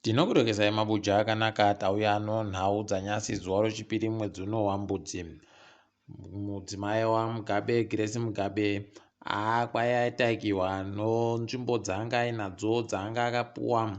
Tinokurekezai mabuja akanaka tauya nonhau dzanyasi zuva rochipiri mwedzi uno waMbudzi. Mudzimai waMugabe Grace Mugabe akwayatakiwa nonzvimbo dzaanga ainadzo dzaanga akapuwa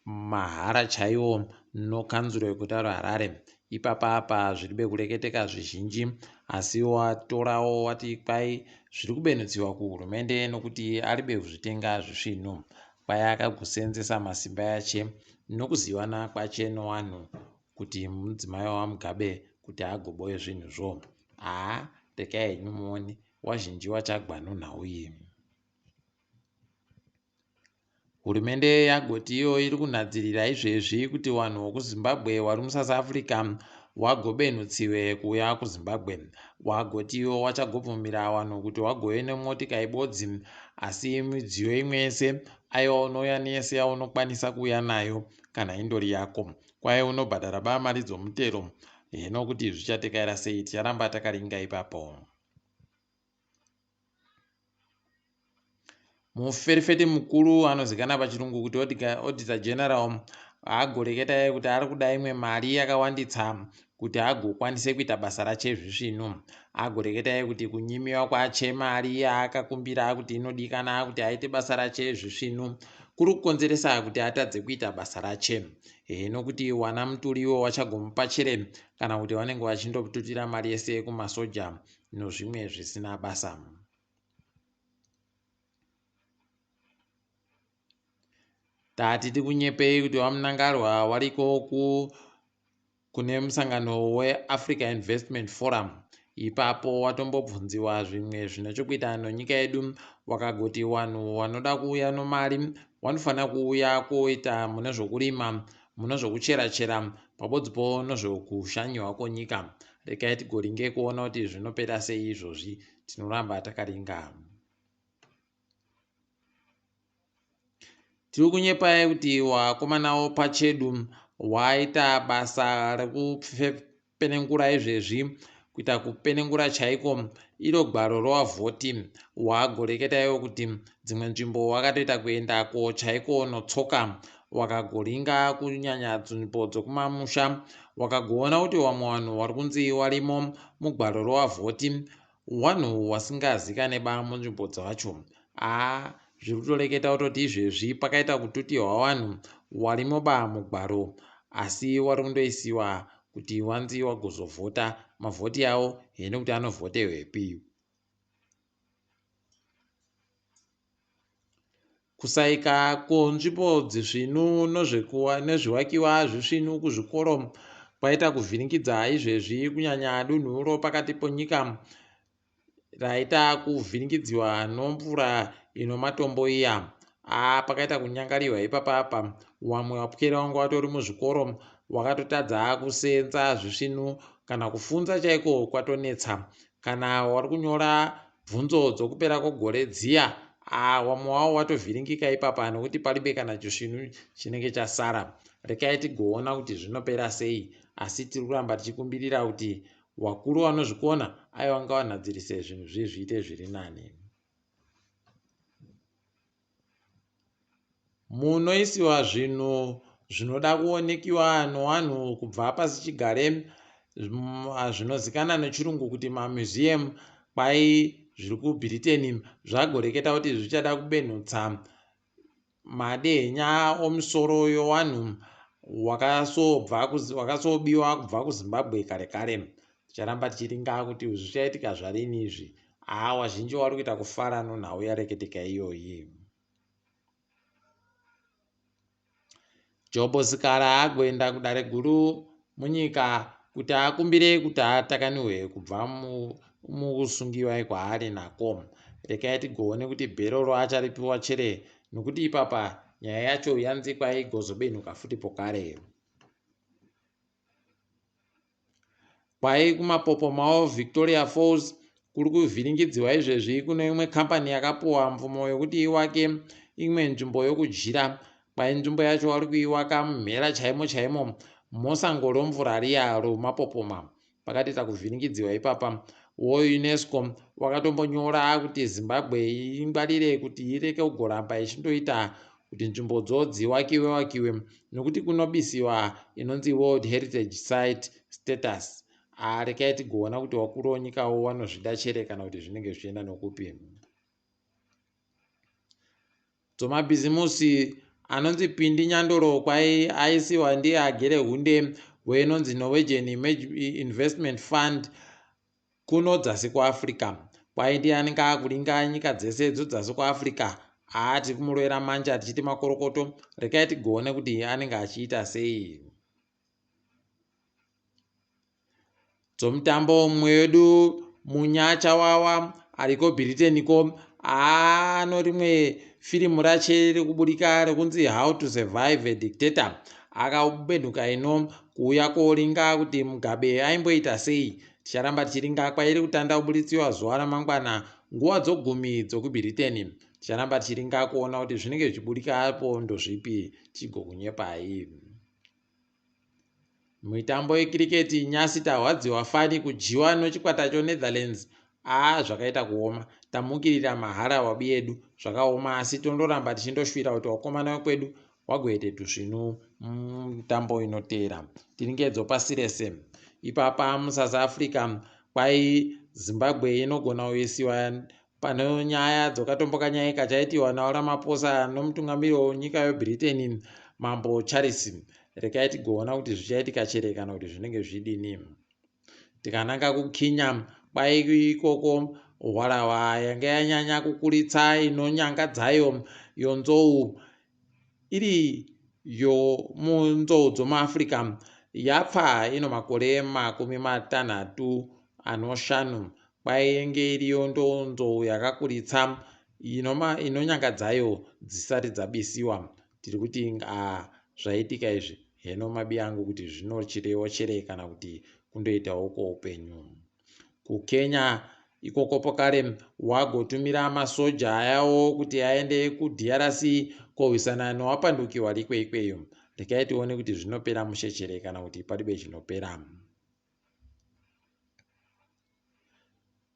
mahara chaiwo nokanzuro yeguta reHarare. Ipapa apa zviri bekureketeka zvizhinji asi watorawo wati kwai zviri kubenutsiwa kuhurumende nokuti ari bekuzvitenga zvisvinu. Kwai akagosenzesa masimba yache nokuzivana kwache nowanhu kuti mudzimai waMugabe kuti agoboye zvinhuzvo. Haa rekai henyu muone wazhinji wachagwa nonhau iyi. Hurumende yagoti iyo iri kunhadzirira izvezvi kuti vanhu vekuZimbabwe vari muSouth Africa wagobenhutsiwe kuuya kuZimbabwe. Wagoti iwo wachagobvumira vanhu kuti wagove nemotika ibodzi asi midziyo imwe yese aiwa unouya neyese yaunokwanisa kuuya nayo kana indori yako. Kwai unobhadhara ba mari dzomutero heno kuti zvichatekaira sei ticharamba takaringa ipapo. Muferefeti mukuru anozikanwa pachirungu kuti Auditor General agoreketa iye kuti ari kuda imwe mari yakawanditsa kuti agokwanise kuita basa rache zvisvinu. Agoreketa iye kuti kunyimiwa kwache mari yaakakumbira kuti inodikana kuti aite basa rache zvisvinu kuri kukonzeresa kuti atadze kuita basa rache. Heno kuti wana muturiwo wachagomupa chere kana kuti vanenge vachindotutira mari yese kumasoja nozvimwe zvisina basa. Tati tikunyepei kuti VaMnangarwa wariko ku kune musangano weAfrica Investment Forum. Ipapo watombobvunziwa zvimwe zvine chokuita nonyika yedu wakagoti wanhu wanoda kuuya nomari wanofanira kuuya koita mune zvokurima mune zvokuchera chera pabodzipo nozvokushanyiwa kwonyika. Regai tigoringe kuona kuti zvinopera sei izvozvi tinoramba takaringa. Tiri kunyepai kuti wakomanawo pachedu waita basa rekupenengura izvezvi kuita kupenengura chaiko iro gwaro rowavhoti wagoreketa iwo kuti dzimwe nzvimbo wakatoita kuendako chaiko notsoka wakagoringa kunyanya nzvimbo dzokumamusha wakagoona kuti wamwe wanhu wari kunzi warimo mugwaro rowavhoti Wanhu wasingazikaneba munzvimbo dzacho. Haa zviri kutoreketa kutoti izvezvi pakaita kututihwa wanhu warimo ba mugwaro asi wari kundoisiwa kuti wanzi wagozovhota mavhoti yawo hene kuti anovhotehwepi. Kusaika kwenzvimbo dzisvinu nezvivakiwa zvisvinu kuzvikoro kwaita kuvhiringidza izvezvi kunyanya dunhu ropakati ponyika raita kuvhiringidziwa nomvura inomatombo iya. Haa pakaita kunyangariwa ipapa apa wamwe wapwere wanga watori muzvikoro wakatotadza kusenza zvisvinu kana kufunza chaiko kwatonetsa kana wari kunyora bvunzo dzokupera kwegore dziya ah, wamwe wawo watovhiringika ipapa nekuti palibe kana chisvinu chinenge chasara. Rekai tigoona kuti zvinopera sei asi tiri kuramba tichikumbirira kuti wakuru wanozvikona aiwa ngawanhadzirise zvinhu zviye zviite zviri nani. Munoisiwa zvinhu zvinoda kuonekiwa nowanhu kubva pasichigare zvinozikana nechirungu kuti mamuseum kwai zviri kuBritain zvagoreketa kuti zvichada kubenhutsa madehenya omusoro yowanhu wakasobiwa kubva kuZimbabwe kare kare. Ticharamba tichiringa kuti zvichaitika zvarini izvi. Haa wazhinji wari kuita kufara nonhau yareketeka iyoyi. Jobo Sikhala agoenda kudare guru munyika kuti akumbire kuti atakaniwe kubva mukusungiwa kwaari nako. Rekai tigoone kuti bheroro acharipiwa chere nokuti ipapa nyaya yacho yanzi kwaigozobenhuka futi pokare. Kwai kumapopomawo Victoria Falls kuri kuvhiringidziwa izvezvi kune imwe kambani yakapuwa mvumo yokuti iwake imwe nzvimbo yokudyira. Kwai nzvimbo yacho vari kuiwaka mumhera chaimo chaimo mosango romvura riya romapopoma. Pakatoita kuvhiringidziwa ipapa. WoUNESCO wakatombonyora kuti Zimbabwe ingwarire kuti ireke kugoramba ichindoita kuti nzvimbodzo dziwakiwe wakiwe nokuti kunobisiwa inonzi World Heritage Site status. Haa rekai tigoona kuti wakuru wonyikawo wanozvida chere kana kuti zvinenge zvichienda nokupi. Dzomabhizimusi anonzi Pindi Nyandoro kwai aisiwa ndiye agere hunde weinonzi Norwegian Investment Fund kuno dzasi kuAfrica. Kwai ndiye anenge akuringa nyika dzese dzodzasi kuAfrica. Haa tiri kumurovera manja tichiti makorokoto rekai tigoone kuti anenge achiita sei. Dzomutambo mumwe wedu Munya Chawawa ariko Bhiriteni ko ano rimwe firimu rache riri kuburika rekunzi How to Survive a Dictator akabenhuka ino kuuya koringa kuti Mugabe aimboita sei. Ticharamba tichiringa kwairi kutanda kuburitsiwa zuva ramangwana nguva dzogumi dzokubhiriteni. Ticharamba tichiringa kuona kuti zvinenge zvichiburika apo ndozvipi tichigokunyepai. Mitambo yekiriketi nyasi tahwadziwa fani kudyiwa nochikwata choNetherlands aa zvakaita kuoma tamukirira mahara wabi yedu zvakaoma asi tondoramba tichindoshuvira kuti wakomana wekwedu wagoite tusvinu mumitambo inoteera tiringedzo pasi rese ipapa muSouth Africa kwai Zimbabwe inogona kuisiwa Pane nyaya dzokatomboka nyaya kachaitiwa naVaRamaphosa nomutungamiri wenyika yeBritain Mambo Charles. Rekai tigoona kuti zvichaitika chere kana kuti zvinenge zvidini. Tikananga kuKenya kwai ikoko hwarahwa yanga yanyanya kukuritsa inonyanga dzayo yonzou iri yomunzou dzomuAfrica yapfa ino makore 35 kwainge iriyo nzou yakakuritsa inonyanga dzayo dzisati dzabisiwa. Tiri kuti ah, zvaitika izvi heno mabi angu kuti zvinochirewo chere kana kuti kundoitawo kwoupenyu. KuKenya ikoko pakare wagotumira masoja ayawo kuti aende kuDRC korwisana newapanduki wariko ikweyo. Rekai tione kuti zvinopera mushe chere kana kuti paribe chinopera.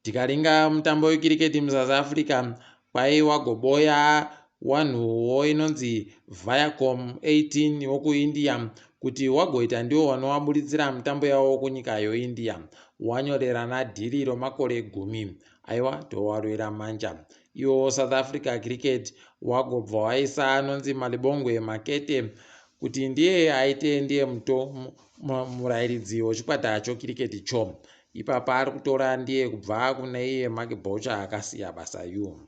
Tikaringa mutambo wekiriketi muSouth Africa kwai wagoboya wanhuwo inonzi Viacom 18 wokuIndia kuti wagoita ndiwo wanowaburitsira mitambo yawo kunyika yoIndia. Wanyorerana dhiri romakore gumi. Aiwa towarwira manja. Iwo South Africa Cricket wagobva waisa anonzi Malibongwe Makete kuti ndiye aite ndiye murairidzi wechikwata chokiriketi cho. Ipapa ari kutora ndiye kubva kune iye Mark Boucher akasiya basa yu.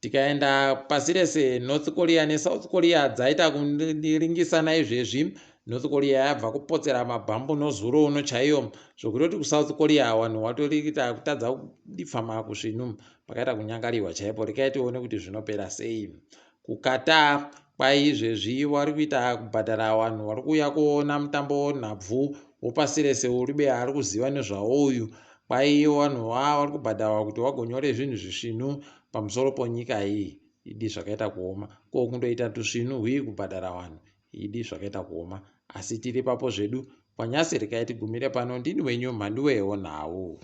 Tikaenda pasi rese North Korea neSouth Korea dzaita kuringisana izvezvi. North Korea yabva kupotsera mabhambu nozuro uno chaiyo zvokutoti kuSouth Korea vanhu watorikita kutadza kudipfama kusvinu pakaita kunyangariwa chaipo rekai tione kuti zvinopera sei. KuQatar kwai izvezvi vari kuita kubhadhara vanhu vari kuuya kuona mutambo nhabvu wopasi rese uribe ari kuziva nezvawo uyu kwai vanhu vari kubhadharwa kuti vagonyore zvinhu zvisvinu pamusoro ponyika iyi idi zvakaita kuoma ko kundoita tusvinu hwii kubhadhara vanhu idi zvakaita kuoma asi tiri papo zvedu kwanyasi rekai tigumire pano ndini wenyu mhanduwe wonhau.